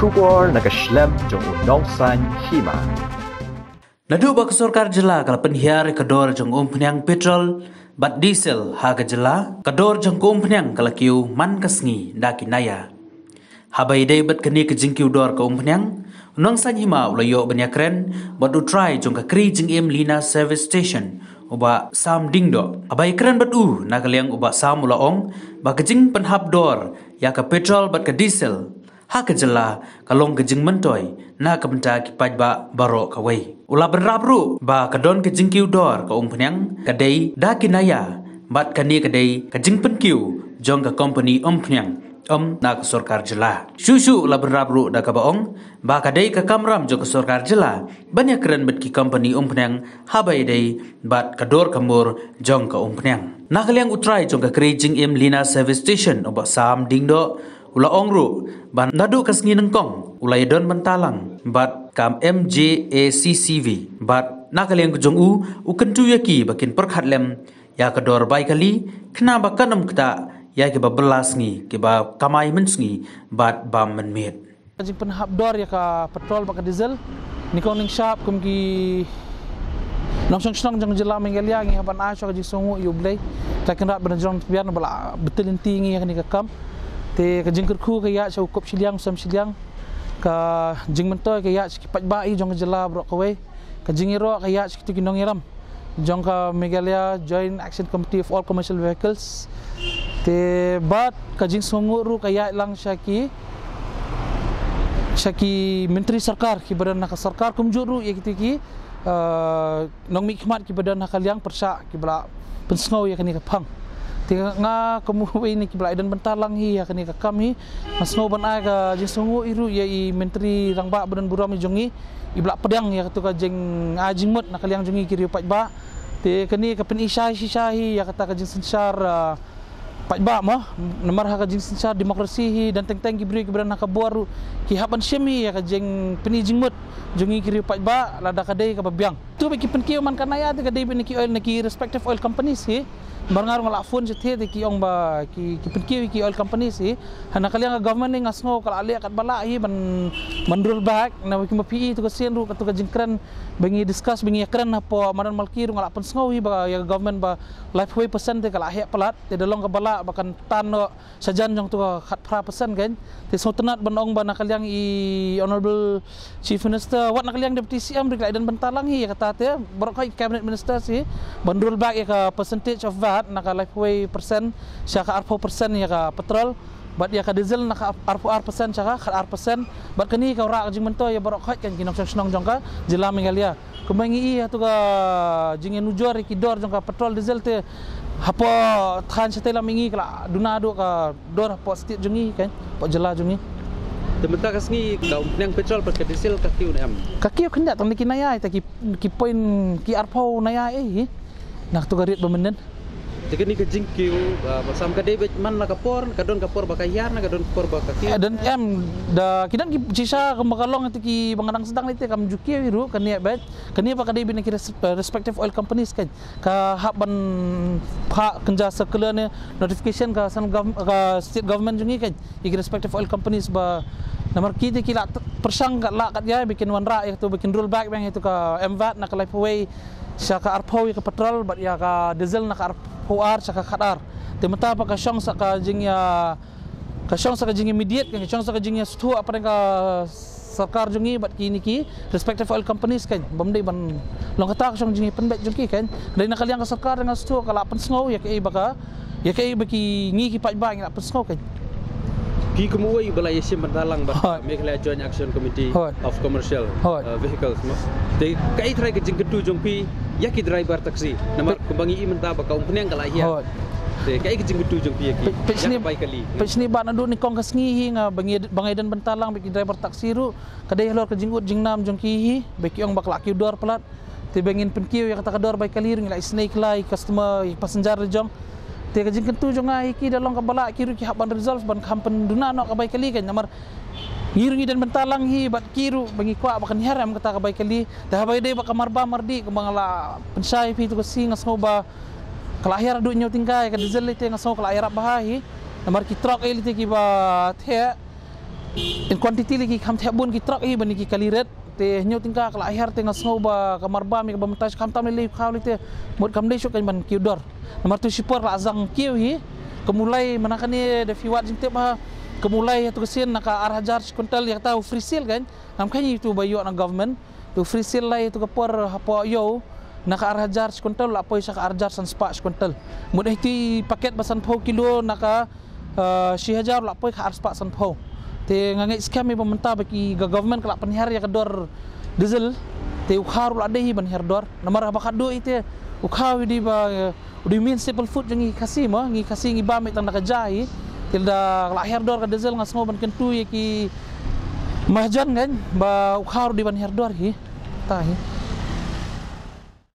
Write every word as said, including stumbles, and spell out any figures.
Khubor na ka shlem jong u Nongsaiñ Hima. Naduh ba ka sorkar jylla ka la pynhiar ïa ka dor jong umphniang petrol bad diesel ha ka jylla, ka dor jong ka umphniang ka la kiew man ka sngi da ki naya. Haba ïadei bad kane ka jingkiew dor ka umphniang, u Nongsaiñ Hima u la ïoh ban ïakren bad u trai jong ka kri jingim Lina Service Station, u Bah Sam Diengdoh. Haba ïakren bad u, na ka liang u Bah Sam u la ong ba ka jingpynhap dor ïa ka petrol bad ka diesel ha ka jylla ka long ka jingmyntoi na ka bynta ki paidbah baroh kawei. U la bynrap ruh ba ka don ka jingkiew dor ka umphniang ka dei da ki naya, bad kane ka dei ka jingpynkiew jong ka kompani umphniang, ym na ka sorkar jylla. Shuh shuh u la bynrap ruh da kaba ong ba ka dei ka kamram jong ka sorkar jylla ban ïakren bad ki kompani umphniang haba ïadei bad ka dor ka mur jong ka umphniang. Na ka liang u trai jong ka kri jingim Lina Service Station, u Bah Sam Diengdoh, u la ong ruh ba naduh ka sngi nyngkong u la ïadon bynta lang bad ka M J A C C V, bad na ka liang ka jong u, u kyntu ïa ki ba kin pyrkhat lem ïa ka dor bai kali, khnang ba kan ym ktah ïa kiba bylla sngi, kiba kamai mynsngi bad bam mynmiet. Ka jingpynhap dor ïa ka petrol bad ka diesel, nyngkong nyngshap kum ki nongshong shnong jong jylla Meghalaya, ngi hap ban ai shuwa ka jingsngewnguh ïa U Blei, Trai Kynrad ba na jrong tbian ba la btylli ngi ïa kane ka kam. Te ka jingkyrkhu ka ïaid sha u kop shiliang, u sem shiliang, ka jingmyntoi ka ïaid sha ki paidbah jong ka jylla baroh kawei, ka jingïaroh ka ïaid sha kito ki nongïalam jong ka Meghalaya Joint Action Committee of All Commercial Vehicles. Te bad ka jingsngewnguh ruh ka ïaid lang sha ki, sha ki myntri sorkar kiba don ha ka sorkar, kumjuh ruh ïa kito ki, eh, nongmihkhmat kiba don ha ka liang pyrshah kiba la pynsngew ïa kane ka phang. Te nga kum uwei na kiba la ïadon bynta lang hi ïa kane ka kam hi, nga sngew ban ai ka jingsngewnguh ruh ïa i Myntri Rangbah ba don burom jong ngi, iba la pdiang ïa kato ka jingai jingmut na ka liang jong ngi ki riew paidbah. Te kane ka pyni shai shisha hi ïa kata ka jingsynshar, ah, paidbah mo, namar ha ka jingsynshar demokrasi hi, don teng teng ki briew kiba don ha ka bor ruh ki hap ban shim hi ïa ka jingpyni jingmut jong ngi ki riew paidbah lada ka dei kaba biang. To ba ki pynkiew man ka naya te ka dei ba na ki oil, na ki respective oil companies hi. Namar nga ruh nga la phone shatei te ki ong ba ki, ki pynkiew ïa ki oil companies hi. Ha na ka liang ka government hi nga sngew ka la leh katba lah hi ban, ban roll back, naba ki ma phi i to ka sien ruh kato ka jingkren ba ngi discuss, ba ngi ïakren hapoh madan Malki ruh nga la pynsngew hi ba ïa ka government ba laiphew percent te ka la heh palat, te da long kaba lah ba kan tan noh shajan jong to ka khatphra percent kan. Te sngewtynnat ban ong ba na ka liang i Honorable Chief Minister, wat na ka liang Deputy C M ruh ki la ïadon bynta lang hi ïa kata te, baroh khoit ki Cabinet Ministers hi, ban roll back ïa ka percentage of vat na ka laiphew percent sha ka arphew percent ïa ka petrol, bad ïa ka diesel na ka arphew ar percent sha ka khatar percent, bad kane ka wanrah ka jingmyntoi ïa baroh khoit kan ki nongshong shnong jong ka jylla Meghalaya. Kumba ngi i ha to ka jingïanujor ïa ki dor jong ka petrol diesel te hapoh thaiñ shatei lam ngi ka la duna duh ka dor hapoh state jong ngi kan, hapoh jylla jong ngi. Te mynta ka sngi ka umphniang petrol bad ka diesel ka kiew ne em? Ka kiew khyndiat tang da ki naya, te ki, ki point ki arphew naya eh hi. Na to ka rate ba mynnin. Te kane ka jingkiew, ah, ba sam ka dei beit man la ka por, ka don ka por ba ka hiar, na ka don ka por ba ka kiew. Eh, don em, da ki don ki shisha kumba ka long te kiba nga dang sdang lei te kam ju kiew hi ruh, kane beit. Kane ba ka dei beit na ki res-, eh, respective oil companies kan. Ka hap ban phah kynja circular ne notification ka central gov-, ka state government jong ngi kan, ïa ki respective oil companies ba namar ki te ki la t-, pyrshang kat la kat ïa ba kin wanrah ïa to, ba kin roll back biang ïa to ka M vat na ka laiphew sha ka arphew ïa ka petrol, bad ïa ka diesel na ka arphew ar sha ka khatar. Te mynta ba ka shong sa ka jingïa, ka shong sa ka jingïa mediate, ka shong sa ka jingïa sngewthuh hapdeng ka sorkar jong ngi bad kine ki respective oil companies kan, bym dei ban long kata ka shong jingïa pynbeit jong ki kan. Dei na ka liang ka sorkar nga sngewthuh ka la pynsngew ïa kaei ba ka, ïa kaei ba ki ngi ki paidbah ngi la pynsngew kan. Phi kum uwei ba la ïashim bynta lang bad Meghalaya Joint Action Committee of Commercial, uh, Vehicles mo. Te kaei trai ka jingkyntu jong phi ïa ki driver taxi? Namar kumba ngi i mynta ba ka umphniang ka la hiar. Te kaei ka jingkyntu jong phi ïa ki? Peit shini, peit shini ba naduh nyngkong ka sngi hi nga ba ngi, ba nga ïadon bynta lang bad ki driver taxi ruh, ka dei halor ka jingud jingnam jong ki hi ba ki ong ba ka la kiew dor palat. Te ba ngin pynkiew ïa kata ka dor bai kali ruh ngi la isynei kylla ïa ki customer, ïa ki passenger la jong. Te ka jingkyntu jong nga ïa ki da long kaba lah ki ruh ki hap ban resolve ban kham pynduna noh ka bai kali kan, namar ngi ruh ngi don bynta lang hi bad ki ruh ba ngi kwah ba kan hiar em kata ka bai kali. Te haba ïadei bad ka marbam mardih kumba nga la pynshai phi to ka sngi nga sngew ba ka la hiar haduh hynñiew tyngka ïa ka diesel lei te nga sngew ka la ïarap bha hi. Namar ki trok ei lei te kiba theh In quantity lei ki kham thep bun ki truck hi ban ïa ki kali ret. Te hynñiew tyngka ka la hiar te nga sngew ba ka marbam ïa kaba mynta shu kham tam lei lei u khaw lei te. Mut kam dei shuh kan ban kiew dor. Namar tu shipor la zang kiew hi. Ka mulai mynta kane da phi wad jingtip ha. Ka mulai ha tu ka sien na ka ar hajar shi quintal ïa kata u free sale kan. Ngam kheiñ ïa tu ba ïoh na government. Tu free sale lai tu ka por hapoh ïew na ka ar hajar shi quintal la poi sha ka ar hajar san spah shi quintal. Mut eh ti paket ba sanphew kilo na ka, eh, shi hajar la poi ka ar spah sanphew. Te nga ngeit skhem ïa ba mynta ba ki ga government ka la pynhiar ïa ka dor diesel. Te u khaw ruh la dei hi ban hiar dor. Namar haba ka dei te u khaw hi dei ba, eh, u dei main staple food jong ngi Khasi mo, ngi Khasi ngi bam ïa tang da ka ja hi. Te lada la hiar dor ka diesel nga sngew ban kyntu ïa ki mahajan kan ba u khaw ruh dei ban hiar dor hi. Ta hi.